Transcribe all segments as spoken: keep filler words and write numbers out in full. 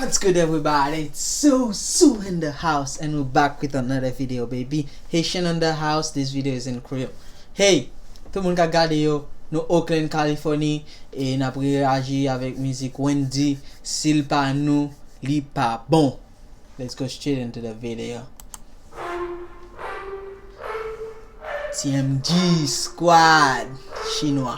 What's good, everybody? It's Susu in the house, and we're back with another video, baby. Haitian in the house, this video is in Creole. Hey, tout moun k ap gade yo, nou Oakland, Californie, e n ap reyaji avèk mizik Wendyy, Si l pa nou, li pa bon. Let's go straight into the video. T M G Squad, chinwa.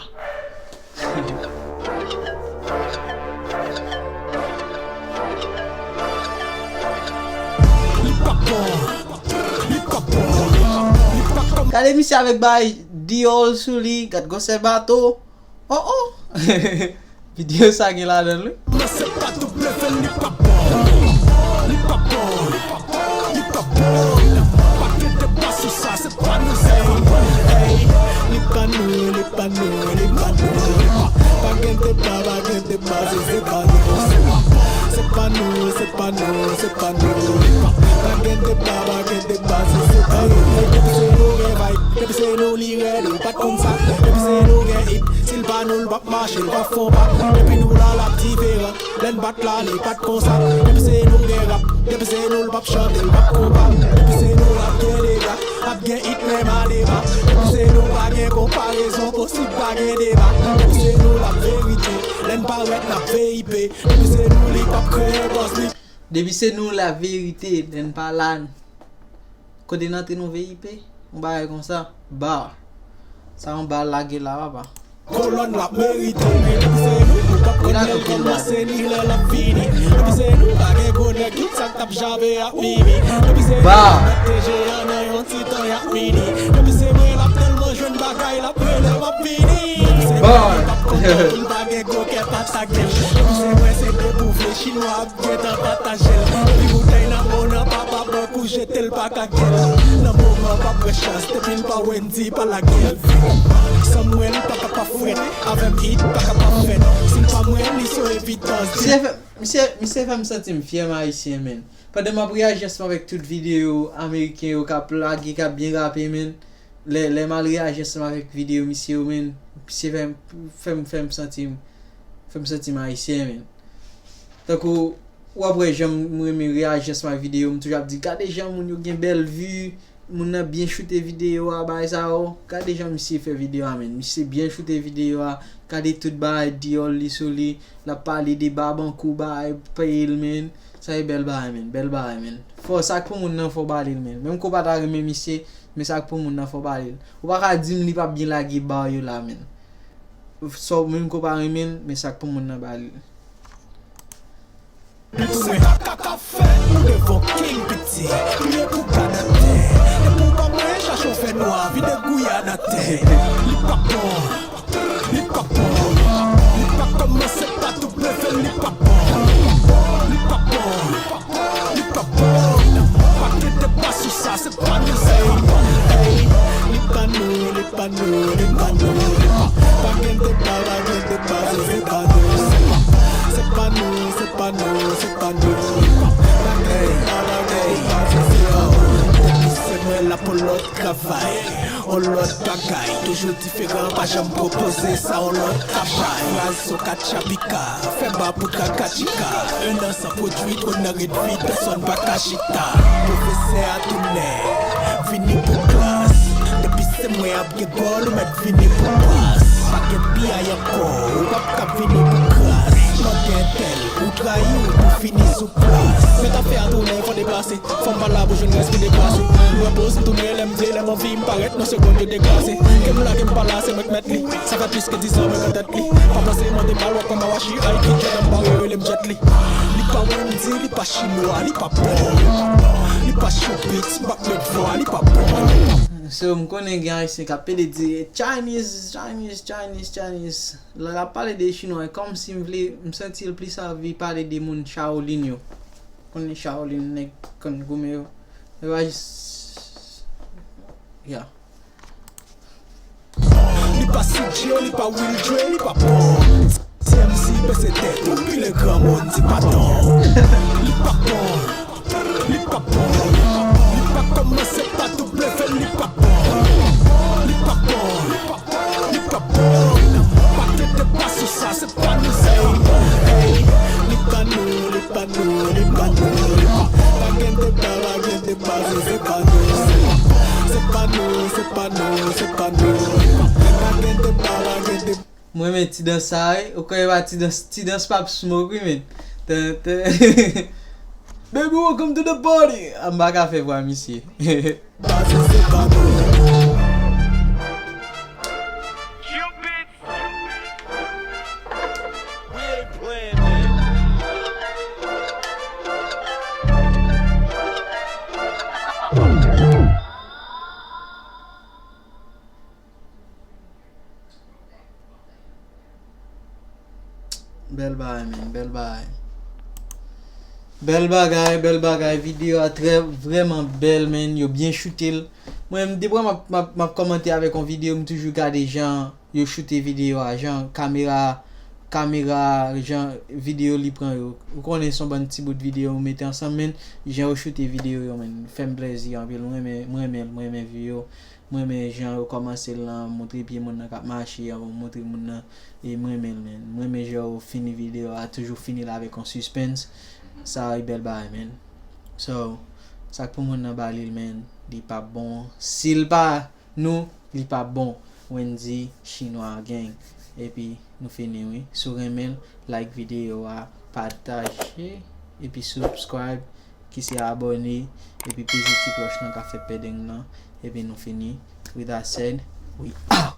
Gade misye avèk bay Dior sou li, gad gwosè bato. Oh, oh. Videyo sa gen ladan l, wi. Nan se pa W V, li pa bon. Li pa bon. Li pa bon. Pa gen deba sou sa, se pa nou, se pa bon. Ey, li pa nou, li pa nou, li pa nou. Pa gen deba, pa gen deba, se, se pa nou. Se pa nou, se pa nou, se pa nou. Pa gen deba, pa gen deba, se, se pa nou. Ey, depi se nou gen vibe, depi se nou li rèd, ou pa t konn sa. Depi se nou gen hit, si l pa nou, l p ap mache, l p ap fè yon pa. Depi nou la, l ap diferan. Lè n bat la, li pa t konsa. Depi se nou gen rap, depi se nou, l p ap chante, l p ap konpa. Depi se nou, l ap gen dega, ap gen hit, menm a deba. Depi se nou, pa gen konparezon posib, pa gen deba. Depi se nou, l ap verite. Lè n parèt, n ap V I P. Depi se nou, li p ap kreye buzz, li. Depi se nou, la verite, lè n pa la. Kote n antre, nou V I P? Yon bagay konsa. Ba. Sa yon ba lage la, papa. Kolòn l ap merite. Depi se nou, ou p ap konn lè l kòmanse ni lè l ap fini. Depi se nou, pa gen gwo nèg, tout sa k t ap jave ap mimi. Depi se nou, ba. Mèt T G A nan yon ti tan y ap mini. Depi se mwen, l ap tèlman jwenn bagay, l ap rele, m ap vini. Depi se mwen, li p ap kontan pou l pa gen gwo kè, pa sa gen. Depi se mwen, se depouvle, chinwa ap gentan pataje l. Epi boutèy nan men w nan papa bank ou jete l pa ka gen l. Nan moman pa pran chans, depi l pa Wendyy pa lage l. San mwen li pa ka pa frèt, avè m hit pa ka pa fèt. Si l pa mwen li se yon evidans. Misye fè, misye, misye fè m santi m fyè m ayisyen, menn. Pandan m ap reyaji ansanm avèk tout videyo ameriken yo k ap lage, k ap byen rape, menn. Lè, lè m al reyaji ansanm avèk videyo misye yo, menn, misye fè m, fè m, fè m santi m, fè m santi m ayisyen, menn. Tankou, w ap wè jan m renmen reyaji ansanm ak videyo, m toujou ap di, "Gade jan moun yo gen bèl vi, moun nan byen choute videyo a, bagay sa yo." Gade jan misye fè videyo a, menn. Misye byen choute videyo a, gade tout bagay Dior li sou li, l ap pale de babankou, bagay peye l, menn. Sa e bèl bagay, menn. Bèl bagay, menn. Fò sa k pou moun nan fò ba li l, menn. Menm ke w pa ta renmen misye, men sa k pou moun nan fò ba li l. Ou pa ka di m li p ap byen lage ba yo la, menn. Sa w menm ke w pa renmen l, men sa k pou moun nan ba li l. Mwen pa ka ka fè ou devan king piti. Kriye pou gad atè. Depi w pa mwen chache w fè nwa, vide gouyad atè. Li pa bon. Li pa bon. Li pa kòmanse pa W V, li pa bon. Li pa bon. Li pa bon. Pa gen deba sou sa, se pa nou, se pa bon. Ey, li pa nou, li pa nou, li pa nou. Pa gen deba, pa gen deba, se, se pa nou. Se pa nou, se pa nou, se pa nou. Pa gen deba, pa gen deba, se, se pa nou. Se mwen la pou lòt travay, yon lòt bagay. Toujou diferan, pa janm pwopoze sa yon lòt travay. Fraz sou katchapika, fè ba pou trakatchika. En an san pwodui, twòn nan ret vid, pèsòn pa ka chita. Pwofesè a tounen, vini pou klas. Depi se mwen ap gen gòl, ou mèt vini pou pas. Pa gen piyay ankò, ou p ap ka vini pou kras. Mande entèl, ou trayi, ou pou fini sou plas. Mèt afè a tounen, fò deplase. Fò m pa la pou jwenn rès pou deplase. M pran poz, m tounen lè m vle, lè m anvi, m parèt nan segonn yo deklase. Ke m la, ke m pa la, se mwen k mèt li. Sa fè plis ke diz an mwen nan tèt li. Pa panse mande mal, w ap pran mawachi, ay ki djèd anba yo rele m Jet Li. Li pa Wendyy, li pa chinwa, li pa bon. Li pa Choupit, m p ap met vwa, li pa bon. So, m konnen gen ayisyen k ap pede di Chinese, Chinese, Chinese, Chinese. Lè l ap pale de chinwa, e kòmsi m vle, m santi l plis anvi pale de moun Shaolin yo. Konnen Shaolin nèg konn goumen yo. Yo pa jis, yeah. Li pa C J, li pa Will Dre, li pa bon. T M C bese tèt ou, pile granmoun, di pa bon. Li pa bon. Li pa bon. Li pa kòmanse pa W V, li pa bon. Li pa bon. Li pa bon. Pa gen deba sou sa, se pa nou, se yo. Ey, li pa nou, li pa nou, Mwen men ti dans sa wi. Ou kwè pa ti dans, ti dans pap smoke wi men. Tan, tan. Baby, welcome to the party. M pa ka fè vwa misye. Bèl bagay, man, bèl bagay. Bèl bagay, bèl bagay. Videyo a trè, vrèman bèl, man. Yo byen choute l. Mwen, depi m ap, m ap, m ap kòmante avèk yon videyo, m toujou gade jan yo choute videyo a, jan kamera, kamera, jan videyo li pran yo. Ou konnen se yon bann ti bout videyo yo mete ansanm, men jan yo choute videyo yo, man, fè m plèzi anpil. Mwen renmen, mwen renmen, mwen renmen view yo. Mwen renmen jan yo kòmanse l lan, montre pye moun nan k ap mache, avan montre moun nan, e mwen renmen l, man. Mwen renmen jan yo fini videyo a, toujou fini l avèk yon suspense. Sa e bèl bagay, man. So, sa k pou moun nan ba li l, man, li p ap bon. Si l pa nou, li p ap bon. Wendy Chinwa Gang. Epi, nou fini, wi. Si w renmen l, like videyo a, pataje, epi subscribe, ki se abòne, epi peze ti klòch nan k ap fè pedeng nan, epi nou fini. With that said, we out!